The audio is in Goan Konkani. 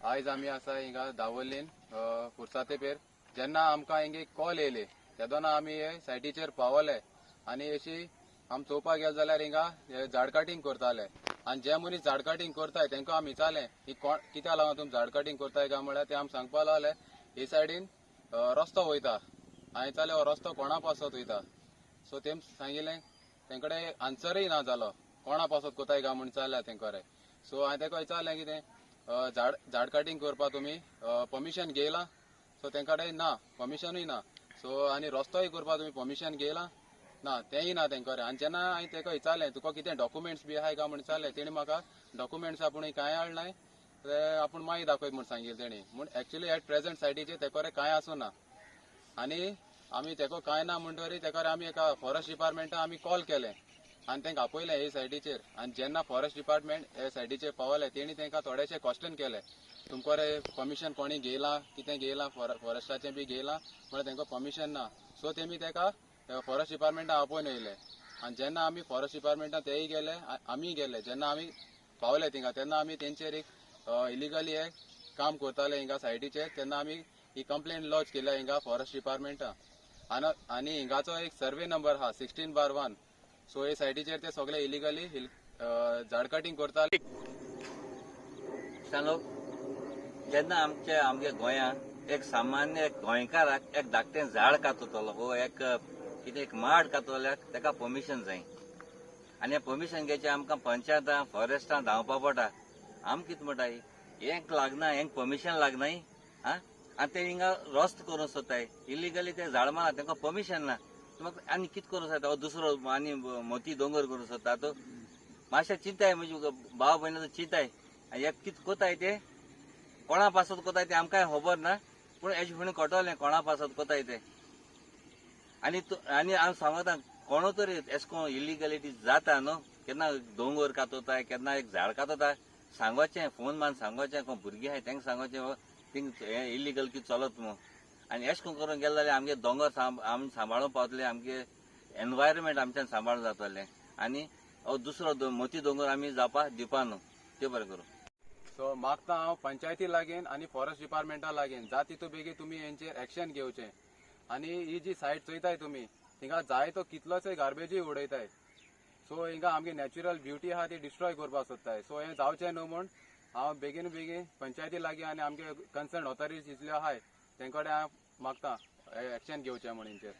आयज आमी आसा हिंगा दावोलीन पुर्सातेपेर. जेन्ना आमकां हिंगे कॉल येयले तेदोना आमी हे सायटीचेर पावले आनी अशी आमी चोवपाक गेले जाल्यार हिंगा झाड कटिंग करताले आनी जे मनीस झाड कटिंग करताय तेंकां आमी विचारलें ही कोण कित्याक लागून तुमी झाड कटिंग करताय काय म्हळ्यार ते आमी सांगपाक लागले ही सायडीन रस्तो वयता. हांवें विचारलें हो रस्तो कोणा पासत वयता? सो तेम सांगिलें तेंकडे आन्सरय ना जालो कोणा पासत कोताय काय म्हूण विचारलें तेंकडे. सो हांवें तेका विचारलें कितें झाड झाड कटिंग करपाक तुमी परमिशन घेयलां? सो तेंकडे ना, परमिशनूय ना. सो आनी रस्तोय करपाक तुमी परमिशन घेयलां? ना, तेंय ना तेंकडे. आनी जेन्ना हांवें तेका विचारलें तुका कितें डॉक्युमेंट्स बी आहाय काय म्हूण विचारलें, तेणी म्हाका डॉक्युमेंट्स आपूण कांय हाडनाय, ते आपूण मागीर दाखयत म्हूण सांगिल्लें तेणी. म्हूण एक्चुअली एट प्रेझेंट सायटीचेर तेकोरे कांय आसूना आनी आमी तेको कांय ना म्हणटरी तेकोरे आमी एका फॉरेस्ट डिपार्टमेंटा आमी कॉल केलें आनी तेंका आपयलें हे सायटीचेर. आनी जेन्ना फॉरेस्ट डिपार्टमेंट हे सायटीचेर पावले तेणी तेंकां थोडेशे क्वेश्चन केले, तुमकां रे परमिशन कोणी घेयलां, कितें घेयलां, फॉरेस्टाचें बी घेयलां म्हळ्यार तेंकां परमिशन ना. सो तेमी तेका फॉरेस्ट डिपार्टमेंटा आपोवन येयले आनी जेन्ना आमी फॉरेस्ट डिपार्टमेंटा तेय गेले आमीय गेले. जेन्ना आमी पावले थिंगा तेन्ना आमी तेंचेर एक इलिगली हे काम करताले हिंगा सायटीचेर, तेन्ना आमी ही कंप्लेंट लॉज केल्या हिंगा फॉरेस्ट डिपार्टमेंटा. आनी हिंगाचो एक सर्वे नंबर आहा 16/1. सो हे सायटीचेर ते सगळे इलिगली झाड कटिंग करताले. सांगलो जेन्ना आमच्या आमगे गोंयांत एक सामान्य एक गोंयकाराक एक धाकटें झाड काततलो वो एक कितें एक माड कातलो जाल्यार ताका परमिशन जाय आनी हें परमिशन घेवचें आमकां पंचायतां फॉरेस्टां धांवपा पडटा. आम कितें म्हणटाय हेंक लागना, हेंक परमिशन लागनाय आं. आनी ते हिंगा रस्तो करूंक सोदताय इलिगली, ते झाड मारता तांकां परमिशन ना. तुमकां आनी कितें करूंक सोदता? हो दुसरो आनी मोती दोंगर करूंक सोदता. तो मातशें चिंताय, म्हणजे भाव भयणाचो चिंताय आनी हे कितें कोताय ते कोणा पासत कोताय ते आमकांय खबर ना, पूण हेजे फुडें कळटलें कोणा पासत कोताय ते. आनी आनी हांव सांगता कोणो तरी एशें कोन इलिगलिटी जाता न्हू, केन्ना दोंगर कातोताय केन्ना एक झाड कातोताय, सांगोचें फोन मारून सांगोचें, कोण भुरगीं आहाय तेंका सांगोचें थिंग हें इलिगल कितें चलत म्हूण. आनी एशें कोन करून गेले जाल्यार आमगे दोंगर आमी सांबाळूंक पावतले, आमगे एनवायरमेंट आमच्यान सांबाळूंक जातलें आनी हो दुसरो मोती दोंगर आमी जावपा दिवपा न्हू. ते बरें करूं. सो मागता हांव पंचायती लागीं आनी फॉरेस्ट डिपार्टमेंटा लागीं जाता तितू बेगीन तुमी हेंचेर एक्शन घेवचें. आनी ही जी सायट चोयताय तुमी थिंगा जाय तो कितलोसो गार्बेजूय उडयताय. सो हिंगा आमगे नॅचरल ब्युटी आहा ती डिस्ट्रॉय करपाक सोदताय. सो हें जावचें न्हू म्हूण हांव बेगीन बेगीन पंचायती लागीं आनी आमगे कन्सर्न ऑथॉरिटीज जितल्यो आहाय तेंकडे हांव मागता एक्शन घेवचें म्हूण हेंचेर.